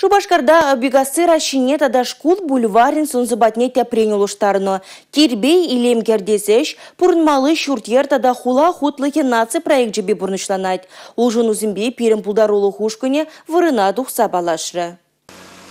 Шупашкарта Опикасси ращине тата шкул бульварӗн сӑн-сӑпатне тӗпрен улӑштарнӑ. Тирпей-илем кӗртес ӗҫ «Пурӑнмалли ҫурт-йӗр тата хула хутлӑхӗ» наци проекчӗпе пурнӑҫланать. Улшӑнусемпе пирӗн пултарулӑх ушкӑнӗ вырӑна тухса паллашрӗ.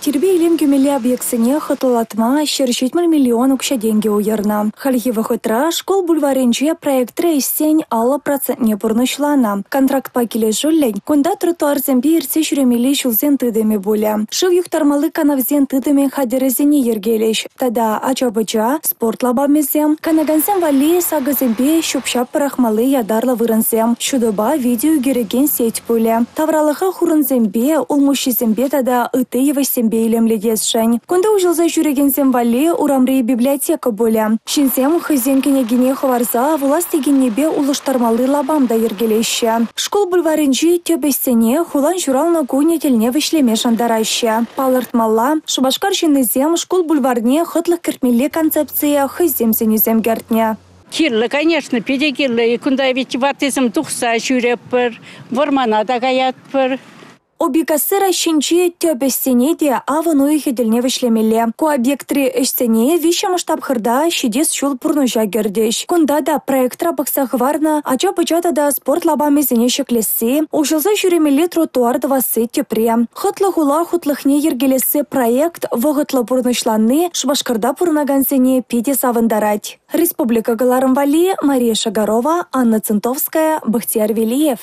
Тирпей-илем кӳмелли объектсене хӑтлӑлатма 170 миллион укҫа-тенкӗ уйӑрнӑ. Хальхи вӑхӑтра шкул бульварӗнче проектри ӗҫсен 50 процентне пурнӑҫланӑ. Контрактпа килӗшӳллӗн кунта тротуарсемпе иртсе ҫӳремелли ҫулсен тытӑмӗ пулӗ. Шыв юхтармалли канавсен тытӑмӗн хатӗрӗсене йӗркелӗҫ тата ача-пӑча, спорт лапамӗсем, канакансем валли сакӑсемпе ҫӳп-ҫап пӑрахмалли ятарлӑ вырӑнсем, ҫутӑпа видео ӳкерекен сеть пулӗ. Тавралӑха хурӑнсемпе, улмуҫҫисемпе тата ытти йывӑҫсемпе илемлетесшӗн. Кунта уҫӑлса ҫӳрекенсем валли урамри библиотека пулӗ. Ҫынсем хӑйсен кӗнекине хӑварса вулас текеннипе улӑштармалли лапам та йӗркелеҫҫӗ. Шкул бульварӗнчи тӗп ӗҫсене хулан ҫуралнӑ кунӗ тӗлне вӗҫлеме шантараҫҫӗ. Палӑртмалла, Шупашкар ҫыннисем шкул бульварне хӑтлӑх кӗртмелли концепцие хӑйсем сӗнӳсем кӗртнӗ. Кирлӗ, конечно, питӗ кирлӗ. Кунта ведь ваттисем тухса ҫӳретпӗр, вӑрмана та каятпӑр. Опикасси ращинчи тӗп ӗҫсене те авӑн уйӑхӗ тӗлне вӗҫлемелле. Ку объектри ӗҫсене виҫҫӗмӗш тапхӑрта ҫитес ҫул пурнӑҫа кӗртӗҫ. Кунта та проектра пӑхса хӑварнӑ ача-пӑча тата спорт лапамӗсене ҫӗклесси, уҫӑлса ҫӳремелли тротуар тӑвасси тӗпре. Хӑтлӑ хула хутлӑхне йӗркелесси проект вӑхӑтлӑ пурнӑҫланни Шупашкарта пурӑнакансене питӗ савӑнтарать. Республика кӑларӑм валли Мария Шагарова, Анна Центовская, Бахтияр Велиев.